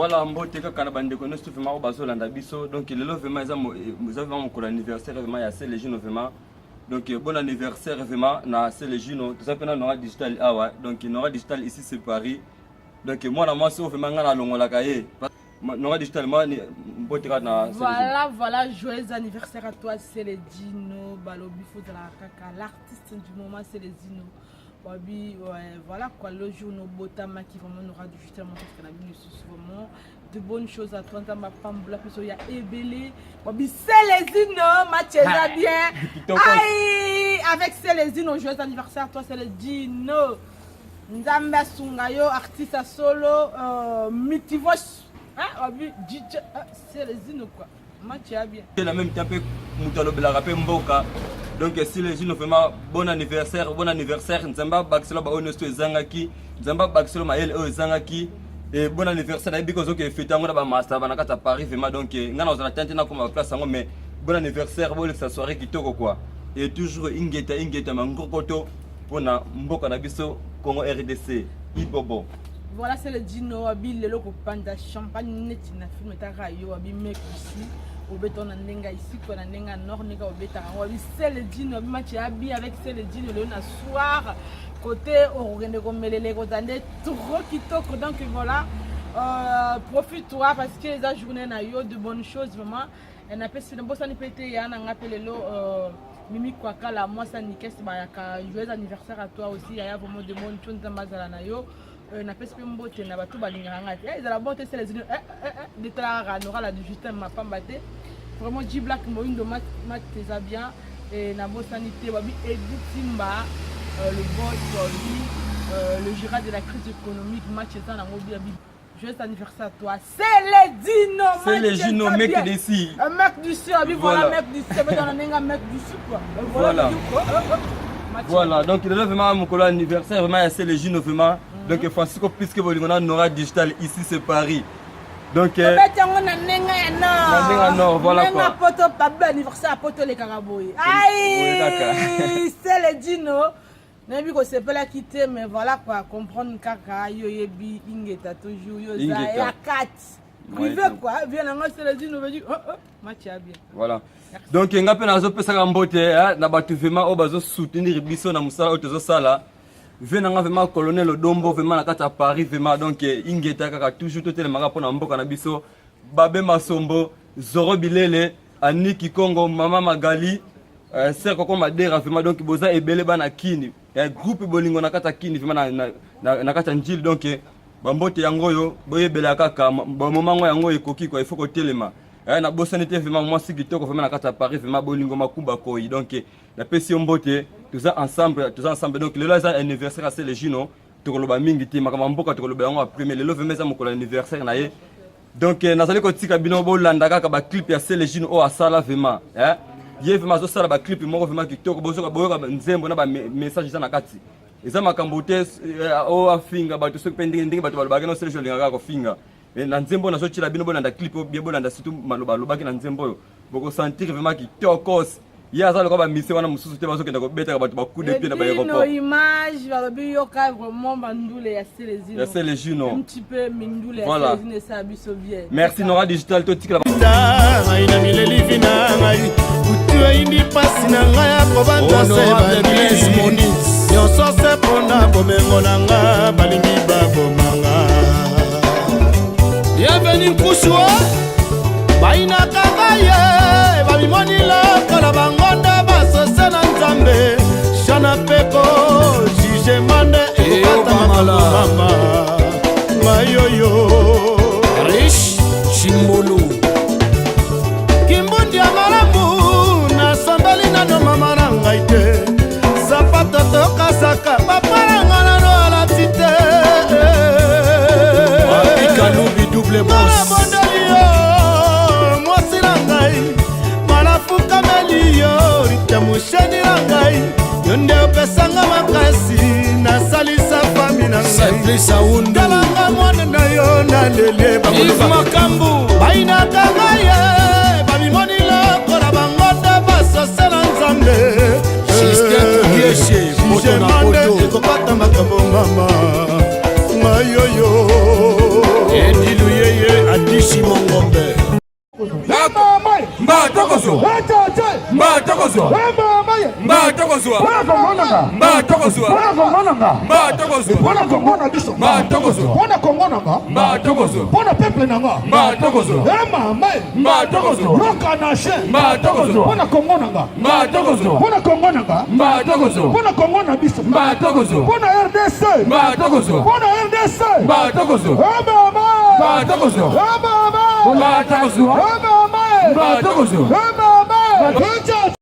Voilà, mbote kaka na bandeko nyonso vraiment oyo bazolanda biso. Donc lelo vraiment eza eza vraiment mokolo anniversaire vraiment ya Celezino vraiment. Donc bon anniversaire vraiment na Celezino. Toza mpe na Nora Digital awa. Donc Nora Digital ici c'est Paris. Donc mwana mwasi oyo vraiment ngai nalongolaka ye. Nora Digital moi mbote kaka na Celezino. Voilà, voilà, joyeux anniversaire à toi Celezino. Balobi fozala kaka l'artiste du moment Celezino. Babi, ouais, voilà quoi, le jour no botamaki vraiment Nora Digital mon na bino lisusu vraiment de bonnes choses à toi. Nzambe apambola biso ya ebele. Babi Celezino, match eza bien. Aïe, avec Celezino, joyeux anniversaire à toi Celezino. Nzambe asunga yo, artiste à solo, multivoice, hein, babi DJ Celezino quoi. Match ya bien. Na même temps mpe moto alobelaka mpe mboka. Donc Celezino vraiment bon anniversaire, bon anniversaire. Nzambe abakisela baoyo nyonso ezangaki, Nzambe abakisela mayele oyo ezangaki. Et bon anniversaire, nayebi kozoki efete yango na bamaster na kati ya Paris vraiment. Donc ngai nazala tante nakoma baplace yango, mais bon anniversaire, bolekisa soirée kitoko quoi. Et toujours ingeta ingeta mangrokoto mpona mboka na biso Congo RDC ibobo. Voilà, c'est le Dino abi lelo kopanda champagne neti na film etaka yo abi mec ici obeta na ndenge ici quoi, na ndenge nord ndenge obetaka yango. Abi c'est le Dino, abi match ya bien avec c'est le Dino lelo na soir côté okokende komelela ekozala nde trop kitoko. Donc voilà, profite-toi parce que eza journée na yo de bonnes choses vraiment. Napesi nabosani mpe te ya na nga mpe lelo Mimi Kwakala, mwasi ya Nikes bayaka, joyeux anniversaire à toi aussi yaya, vraiment de bonnes choses, Nzambe azala na yo. Napesi mpe mbote na bato balingaka nga te, ezala bon te Celezino detala kaka Nora la Justin mapamba te vraiment. G Black Moindo, mat eza bien. Nabosani te babi Edi Timba, le boss lui, le gérant de la crise économique, match eza nango bien. Joyeux anniversaire à toi, Celezino. Celezino, mec d'ici. Un mec d'ici, abi voilà, mec d'ici, mais dans la mec d'ici quoi. Voilà. Voilà, donc lelo vraiment mokolo anniversaire vraiment ya Celezino vraiment. Donc Francisco puisque bolingo na Nora Digital ici c'est Paris. Donc obeti yango na ndenge ya nord. Na ndenge ya nord, voilà quoi. Ndenge poto babi anniversaire ya poto elekaka boye. Ai, Celezino. Nayebi kosepelaki te, mais voilà quoi, comprendre kaka yo yebi ingeta toujours yo za ya kati privé quoi, bien nango Celezino veut dire oh oh match ya bien. Voilà. Donc nga mpe nazopesaka mbote na bato vraiment oyo bazosoutenir biso na mosala oyo tozosala. Ve nanga vraiment colonel Odombo vraiment na kati ya Paris vraiment. Donc ingeta kaka toujours totelemaka mpona mboka na biso. Babe Masombo, Zoro Bilele, Aniki Kongo, Mama Magali, Ser Koko Madera vraiment. Donc boza ebele bana Kini, groupe bolingo na kati ya Kini vraiment na kati ya Njili. Donc bambote yango oyo boyebela kaka bamomango yango ekoki quoi, il faut kotelema. Nabosani te vraiment mwasi kitoko vraiment na kati ya Paris vraiment, bolingo makuba koi. Donc napesi yo mbote, toza ensemble, toza ensemble. Donc lelo eza anniversaire ya Celezino, tokoloba mingi te makambo ya mboka, tokoloba yango après, mais lelo vraiment eza mokolo ya anniversaire na ye. Donc nazali kotika bino bolanda kaka baclip ya Celezino oyo asala vraiment. Ye vraiment azosala baclip moko vraiment kitoko, boyoka nzembo na bamessage eza na kati. Eza makambo te oyo afinga bato soki mpe ndenge ndenge bato balobaki no Celezino alingaka kaka kofinga. Na nzembo oyo nazotiela bino, bolanda clip oyo bien, bolanda surtout maloba alobaki na nzembo oyo, bokosentir vraiment kitokos. Ye aza lokola bamise wana mosusu te, bazokenda kobetaka bato bacoup de pied na baéroport. Image balobi yoka vraiment bandule ya Celezino. Ya Celezino. Un petit peu mindule ya Celezino esala biso bien. Merci Nora Digital, totikala. Ngai na mileli vi na ngai butu eyindi, mpasi na ngai ya kobanda se nyonso se mpona bomengo na nga, balingi babomanga. Bienvenu Nkusua, bayinaka ngai ye bamimoni lokola bango nde basose na Nzambe shana peko jugement nde ekokata makambo mama ngai oyo. Riche Chimbolo. Kimbundi ya malamu nasambeli nano mama na ngai te, sapato tokasaka papa na nga nano alati te. Kalubi double boss. Nabondeli yo mwasi na ngai, manafukameli yo rite musheni na ngai, yo nde opesanga makasi nasalisa fami na ngai. Simplice Aoundu. Talanga mwana na yo nalele. Yves Makambu. Bayinaka ngai ye bamimoni lokola bango nde basose na Nzambe. Justin Kieshe, moto na Jugement nde poto. ekokata makambo mama ngai oyo. Edi Luyeye. tokozwa. Mba tokozwa. Mba tokozwa. Mba tokozwa. Mba tokozwa. Mpona Kongo na biso. Mba tokozwa. Mpona Kongo na nga. Mba tokozwa. Mpona peuple na nga. Mba tokozwa. Eh mama. Mba tokozwa. Yoka na chaîne. Mba tokozwa. Mpona Kongo na nga. Mba tokozwa. Mpona Kongo na nga. Mba tokozwa. Mpona Kongo na biso. Mba tokozwa. Mpona RDC. Mba tokozwa. Mpona RDC. Mba tokozwa. Eh mama. Mba tokozwa. Eh mama. Mba tokozwa. Eh mama. Mba tokozwa. Eh mama.